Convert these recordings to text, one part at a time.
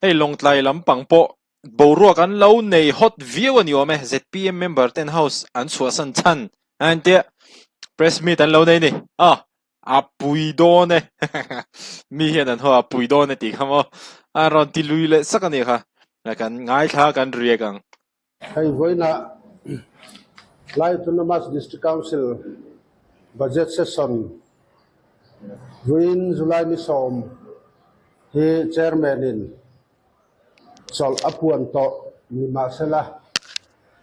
Hei Lawngtlai lampang pawh boruak an lo nei hot viau a ni awm e, zpm member ten house an chhuahsan chhan a entia press meet an lo nei ni. A a pui dawn e mi hian an haw a pui dawn e tih kha maw a rawn ti lui leh sak a nih kha kan ngaithla kan riak ang. Hei vawiinah Lai Autonomous District Council Budget Session vawiin July ni sawm hi Chairman in chawlh a puan tawh ni mahsela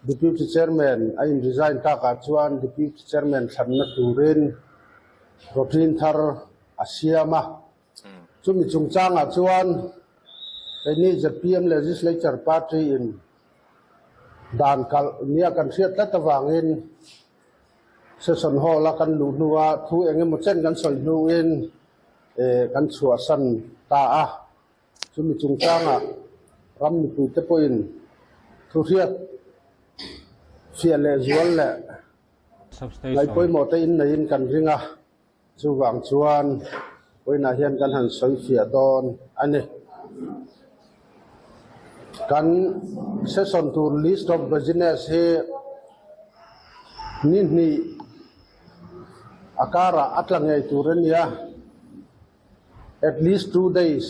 Deputy Chairman a in resign takah chuan Deputy Chairman thlanna turin routine thar a siam a. Chumi chungchangah chuan keini zpm Legislature Party in dan kalh nia kan hriat tlat avangin Session Hall a kan luh hnua thu eng emaw chen kan sawi hnuin kan chhuahsan ta a. Chumi chungchangah ram mipuite pawhin thu hriat fiah leh zual leh ngaihpawimawh te inneiin kan ring a. Chuvang chuan vawiinah hian kan han sawi fiah dawn a ni. Kan session tur list of business hi ni hnih a karah a tla ngei tur a nia, at least two days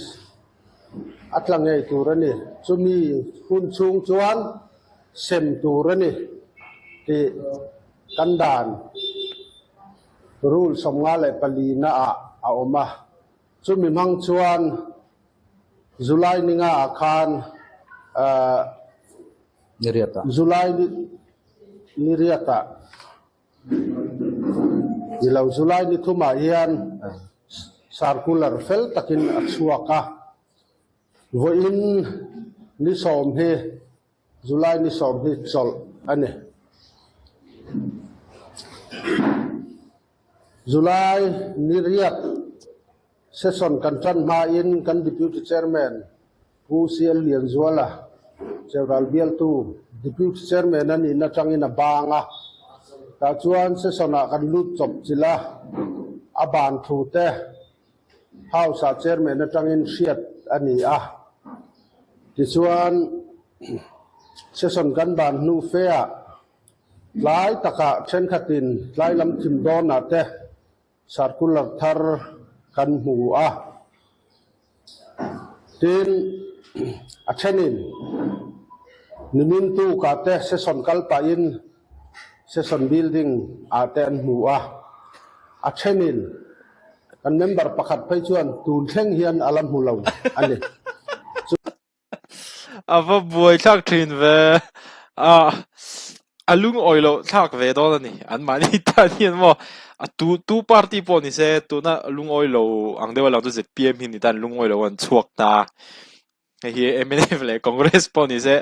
a tla ngei tur a ni. Chumi hun chhung chuan sem tur a ni tih kan dan. Rule 54 ah a awm a, chumi hmang chuan July ni nga ah khan July ni riat ah ni lo July ni thum ah hian circular fel takin a chhuak a, vawiin ni sawm hi July ni sawm hi chawlh a ni. July ni riat session kan tan hmain kan Deputy Chairman Pu CL Lianzuala, Cheural bialtu Deputy Chairman a nihna atangin a bang a. Tah chuan session-ah kan lut chawp chilh a, a ban thu te House-ah Chairman atangin hriat a ni a. Tichuan, session kan ban hnu feah tlai takah thenkhatin tlai lam thim dawnah te circular thar kan hmu a. Tin, a thenin nimin tukah te session kal pahin session building ah te an hmu a. A thenin kan member pakhat phei chuan tun thleng hian a la hmu lo a ni. A va buai thlak thin ve. A a lungawi loh thlak ve dawn a ni. An mahni tan hian maw a tu tu party pawh ni se tuna lungawi lo ang deuh a lang chu zpm hi ni tan lungawi lo an chhuak ta. Hei hi mnf leh Congress pawh ni se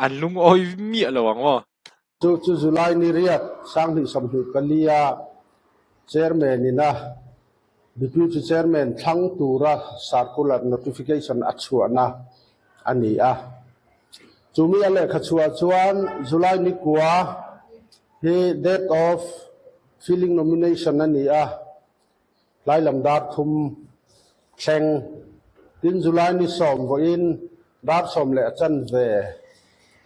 an lungawi miah lo ang maw. Chu chu July ni riat 2024 a Chairman ina Deputy Chairman thlang tura circular notification a chhuahna a ni a. Chumi a lehkha chhuah chuan July ni kua hi date of filling nomination a ni a. Tlailam dar thum thleng tin July ni sawm vawiin dar sawm leh a chanve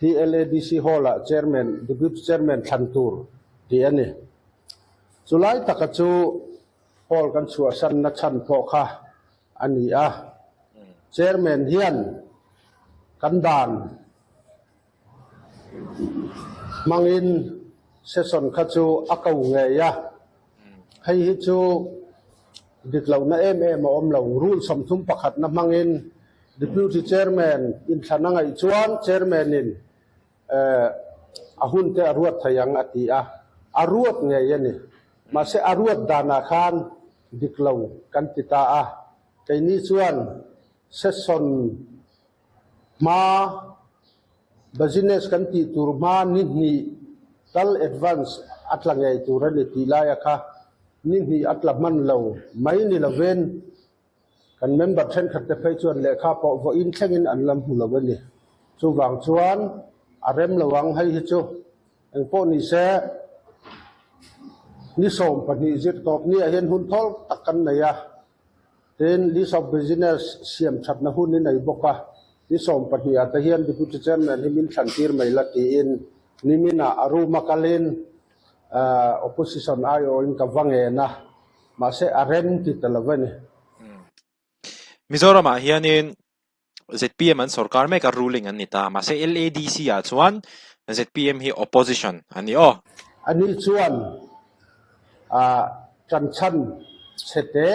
hi LADC Hall-ah Chairman, Deputy Chairman thlan tur tih a ni. Chulai taka chu Hall kan chhuahsanna chhan pawh kha a ni a. Chairman hian kan dan hmangin session kha chu a ko ngei a. Hei hi chu dik lohna em em a awm lo. Rule 31 na hmangin Deputy Chairman inthlan a ngaih chuan Chairman in a hun te a ruat thei ang a ti a, a ruat ngei a ni. Mahse a ruat danah khan dik lo kan ti ta a. Keini chuan session Hma, Business kan tih tur hma ni hnih tal advance a tla ngei tur a ni tih laia kha ni hnih a tla hman lo mai ni lovin kan member thenkhat te phei chuan lehkha pawh vawiin thlengin an la hmu lo a ni. Chuvang chuan a rem lo ang hei hi chu engpawh ni se ni 12 zir tawp ni ah hian hun thawl tak kan nei a. Tin, list of business siam thatna hun i nei bawk a. Ni 12 ah te hian Deputy Chairman hi min thlan tir mai la tiin niminah a room a kalin Opposition aiawhin ka va ngen a, mahse a rem ti ta lo a ni. Mizoramah hianin ZPM an sorkar mek a, ruling an ni ta. Mahse LADC ah chuan ZPM hi opposition an ni aw. Ani chuan ṭanchhan chhete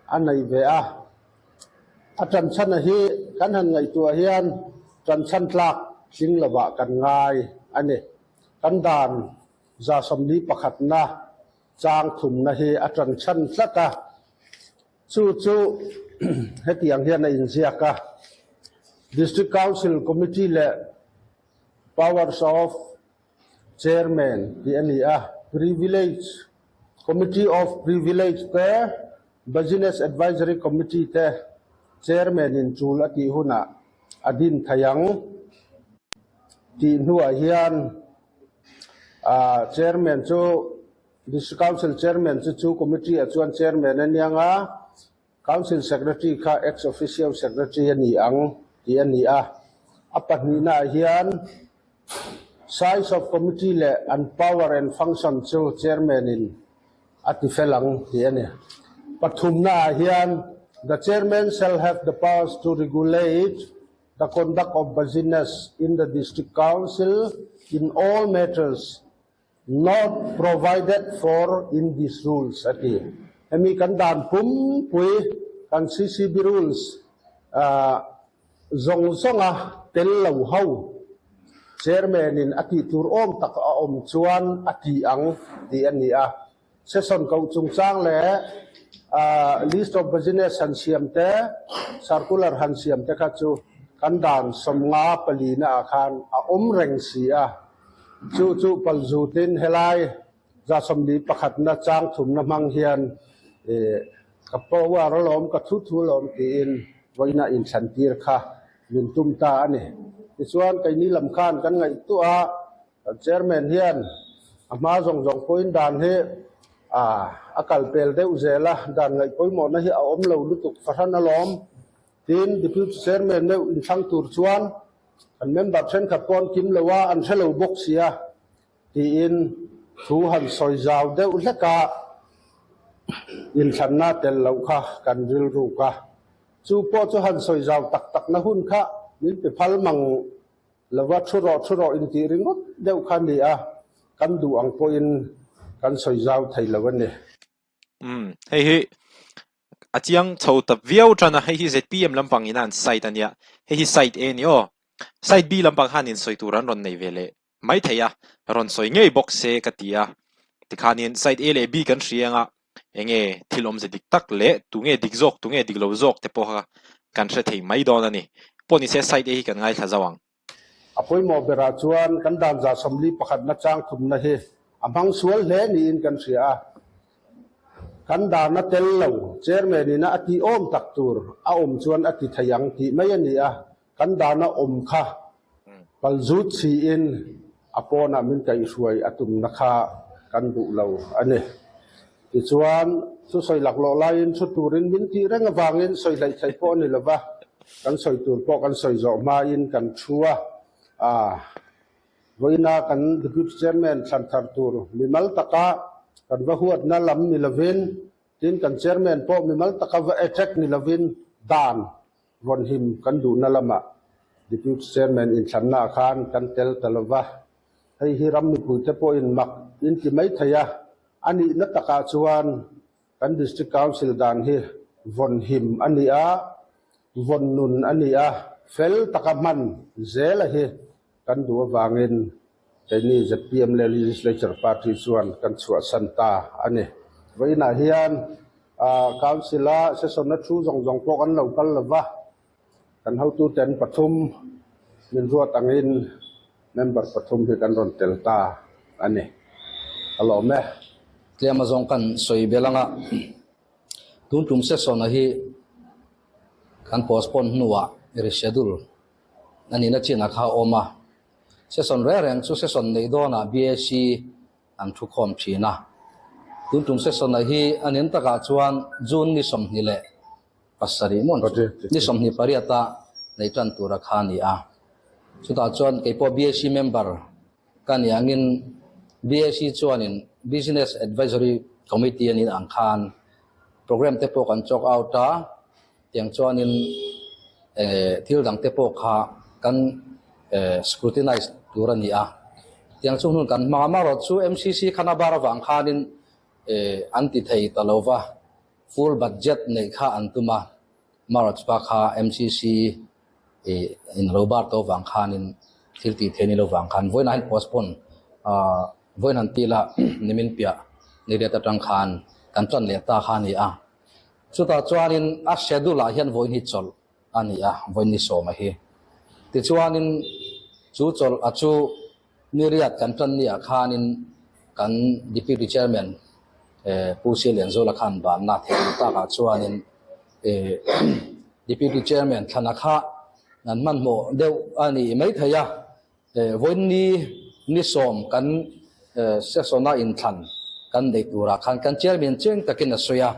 a nei ve a. A ṭanchhana hi kan han ngaihtuah hian ṭanchhan tlak tling lovah kan ngai a ni. Kan dan 41na chang thumna hi a ṭanchhan tlat a. Chu chu hetiang hian a inziak a, District Council Committee leh Powers of Chairman tih a ni a, Privilege, Committee of Privilege te, Business Advisory Committee te Chairman in tul a tih hunah a din thei ang tih hnuah hian Chairman chu District Council Chairman chu chu Committee ah chuan Chairman a niang a, Council Secretary kha Ex Officio Secretary a ni ang tih a ni a. A pahnihna ah hian Size of Committee leh an Power and Function chu Chairman in a ti fel ang tih a ni. Pathumna ah hian The Chairman shall have the powers to regulate the conduct of business in the District Council in all matters Not provided for in these rules a ti. Hemi kan dan pumpui kan CCB rules zawng zawnga tel lo ho Chairman in a tih tur awm tak a awm chuan a ti ang tih a ni a. Session koh chungchang leh list of business han siam te, circular han siam te kha chu kan dan 54 na ah khan a awm reng si a. Chu chu palzutin helai 41 na chang thumna hmang hian ka power alawm, ka thu thu alawm tiin vawiina inthlantir kha min tum ta a ni. Tichuan keini lam khan kan ngaihtuah a. Kan Chairman hian a hma zawng zawng pawhin dan hi a kal pel deuh zel a, dan ngaih pawimawhna hi a awm lo lutuk fahran alawm. Tin, Deputy Chairman deuh inthlang tur chuan kan member thenkhat pawh an kim lo a, an hre lo bawk sia tiin thu han sawi zau deuh hlek a, inthlanna tel loh kha kan rilruk a. Chu pawh chu han sawi zau tak takna hun kha min pe phal mang Lova thu rawh thu rawh intih ringawt deuh kha a ni a, kan duh ang pawhin kan sawi zau thei lo a ni. Umm, hei hi a chiang chho ta viau tan a, hei hi ZPM lampang in a an side a nia, hei hi side A ni aw. Side B lampang khan in sawi tur an rawn nei ve leh mai thei a, rawn sawi ngei bawk se ka ti a, tikhanin side A leh B kan hria anga enge thil awmze dik tak leh tunge dik zawk tunge dik lo zawk te pawh kha kan hre thei mai dawn a ni. Pawh nise side A hi kan ngaithla zauh ang. A pawimawh berah chuan kan dan 41 na chang thumna hi a hmang sual hle niin kan hria a. Kan dan a tel lo, Chairman ina a tih awm tak tur a awm chuan a ti thei ang tih mai a ni a, kan dan a awm kha palzut siin a pawnah min kaihhruai a tumna kha kan duh lo a ni. Tichuan, thusawi laklawh laiin thu turin min tih reng avangin sawi hleih theih pawh a ni lova, kan sawi tur pawh kan sawi zawh hmain kan thu a. Aa, vawiina kan Deputy Chairman thlan thar tur mimal taka kan va huatna lam ni lovin, tin kan Chairman pawh mimal taka va attack ni lovin dan Rawn him kan duhna lamah Deputy Chairman inthlannaah khan kan tel ta lo va, hei hi ram mipuite pawhin mak in ti mai thei a, a nihna takah chuan kan District Council dan hi vawn him a ni a, vawn nun a ni a, fel taka hman zela hi kan duh avangin keini zpm leh Legislature Party chuan kan chhuahsan ta a ni. Vawiinah hian Council-a session-a thu zawng zawng pawh kan lo kal lo va, kan hotuten pathum min ruat angin member pathum hi kan rawn tel ta a ni. A lawm e. Tlema zawng kan sawi belh anga tun tum session-a hi kan postpone hnuah reschedule a nihna chinah kha a awm a. Session reng reng chu session neih dawnah BAC an thu khawm thin a. Tun tum session-a hi a nin takah chuan June ni 27 maw ni 28 a. nei tan tura kha a ni a. Chutah chuan keipawh BAC member ka ni angin BAC chuanin Business Advisory Committee a nih ang khan program te pawh kan chalk out a, tiang chuanin thil dang te pawh kha kan scrutinize tur a ni a. Tiang chu hun kan hmang a, amaherawhchu MCC khan a bar avang khanin an ti thei ta lo va, full budget neih kha an tum a, amaherawhchu kha MCC in lo bar tawh vang khanin thil tih theih a ni lo vang khan vawiinah hian postpone ah vawiin han tih lah nimin piah ni riat atang khan kan tan leh ta kha a ni a. Chutah chuanin a schedule ah hian vawiin hi chawlh a ni a, vawiin ni sawma hi. Tichuanin chu chawlh a chu ni riat kan tan ni ah khanin kan Deputy Chairman Pu Sialianzuala khan banna theih ang takah chuanin Deputy Chairman thlana kha an hmanhmawh deuh a ni maithei a, vawiin ni sawm kan session-a inthlan kan nei turah khan kan Chairman chiang takin a sawi a,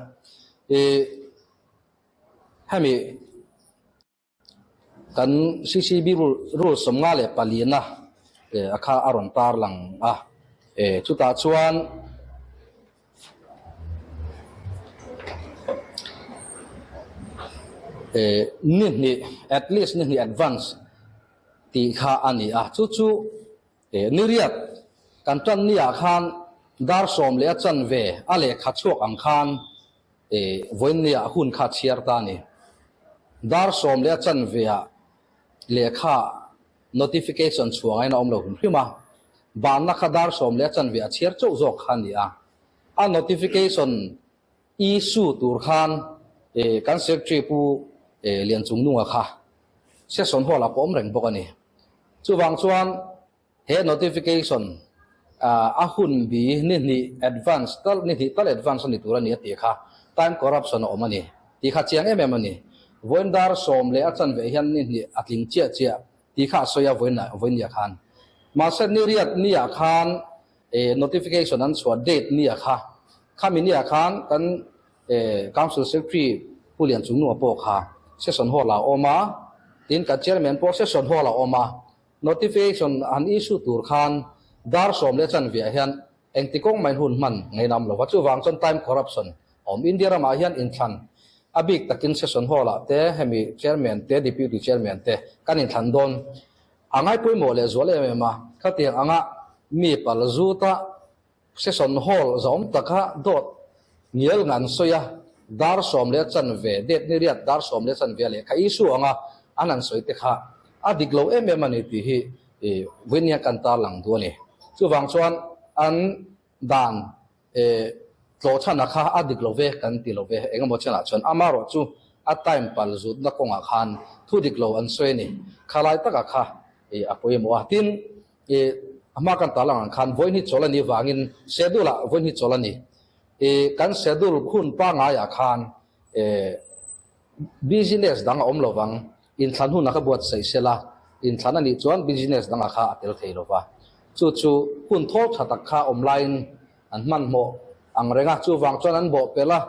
hemi Kan CCB rule 54-na a kha a rawn tar lang a, chutah chuan ni hnih at least ni hnih advance tih kha a ni a, chu chu ni riat kan tan niah khan dar sawm leh a chanve a lehkha chhuak ang khan Vawiinnia hun kha chhiar ta a ni. Dar sawm leh a chanveah lehkha notification chhuangain a awm lo hrim hrim a, banna kha dar sawm leh a chanve a chhiar chauh zawk kha a ni a. A notification issue tur khan kan secretary Pu Lianchungnunga kha session hall ah pawh awm reng bawk a ni. Chuvang chuan He notification a hun bi ni hnih advance tal ni hnih tal advance a ni tur a ni a tih kha time corruption a awm a ni tih kha chiang em em a ni. Vawiin dar sawm leh a chanve hian ni hnih a tling chiah chiah tih kha a sawi a vawiin vawiin nia khan. Mahse ni riat nia khan notification an chhuah date nia kha khami nia khan kan Council Secretary Pu Lianchungnua pawh kha session hall ah a awm a, tin kan Chairman pawh session hall ah a awm a. Notification an issue tur khan dar sawm leh chanveah hian engti kawng main hun hman ngainam lo va, chuvang chuan time corruption a awm. India ramah hian inthlan a bik takin session hall ah te hemi chairman te deputy chairman te kan inthlan dawn a ngaipawimawh leh zual em em a, khatiang anga mi pal zuta Session Hall zawm taka dawt ngial ngan sawi a, dar sawm leh chanve, date ni riat dar sawm leh chanve lehkha issue anga an han sawi te kha a dik lo em em a ni tih hi vawinia kan tarlang duh a ni. Chuvang chuan an dan tlawhchhana kha a dik lo ve kan ti lo ve, engemaw chenah chuan amaherawh chu a time pal zutna kawngah khan thu dik lo an sawi a ni. Khalai takah kha a pawimawh a, tin, I a hma kan tarlang ang khan vawiin hi chawl a nih vangin schedule ah vawiin hi chawl a ni. I kan schedule hun pangaiah khan e business dang a awm lo vang, inthlan hun a kha buatsaih sela, inthlan a nih chuan business dangah kha a tel thei lo va. Chu chu hun thawl tha tak kha awm laiin an hmanhmawh ang reng a, chuvang chuan an bawhpelh a,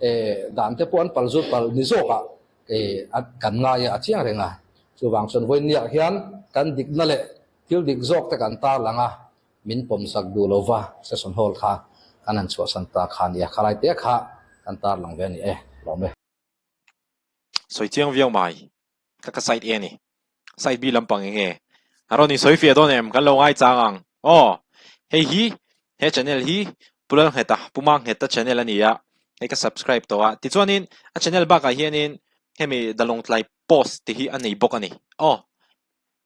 e dan te pawh an pal zut pal ni zawkah e kan ngai a, a chiang reng a. Chuvang chuan vawiinniah hian kan dikna leh thil dik zawk te kan tarlang a, min pawmsak duh lo va, session hall kha kan han chhuahsan ta kha a nia, khalai te kha kan tarlang ve a ni e, lawm e. Sawi chiang viau mai, ka ka side A ni, side B lampang eng nge? A rawn insawi fiah dawn em? Kan lo ngaichang ang. Aw, hei hi he channel hi Pu Lalngheta, Pu Mangheta channel a ni a, hei ka subscribe tawh a, tichuanin a channel bakah hianin hemi Dalawngtlai post tih hi a nei bawk a ni. Aw,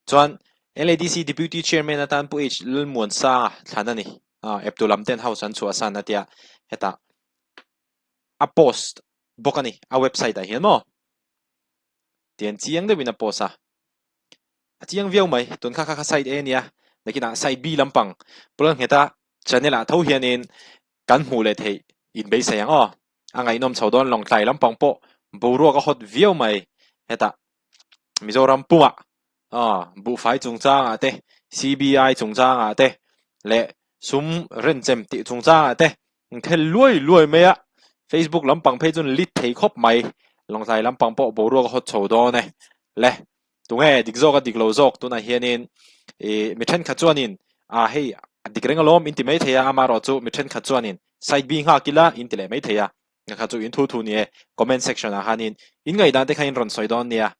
chuan LADC Deputy Chairman atan Pu H Lalmuansanga thlan a ni. Aw, eptu lam ten house an chhuahsan a tia hetah a post bawk a ni a website ah hian maw. Tian chiang deuhin a post a. A chiang viau mai, tun kha kha kha side A nia, nakinah side B lampang Pu Lalngheta channel ah tho hianin kan hmuh leh theih inbeisei ang aw. A ngaihnawm chho dawn Lawngtlai lampang pawh boruak a hawt viau mai hetah Mizoram pumah aw buhfai chungchangah te CBI chungchangah te leh sum renchem tih chungchangah te thel luai luai mai a Facebook lampang phei chuan lit thei khawp mai Lawngtlai lampang pawh boruak a hawt chho dawn e le. Tunge dik zawk a dik lo zawk tunah hianin ih mi thenkhat chuanin ah hei a dik reng alawm in ti mai thei a, amaherawh chu mi thenkhat chuanin side B nghak ila in ti leh mai thei a, nga kha chu in thu thu ni e, comment section ah khanin in ngaihdan te kha in rawn sawi dawn nia.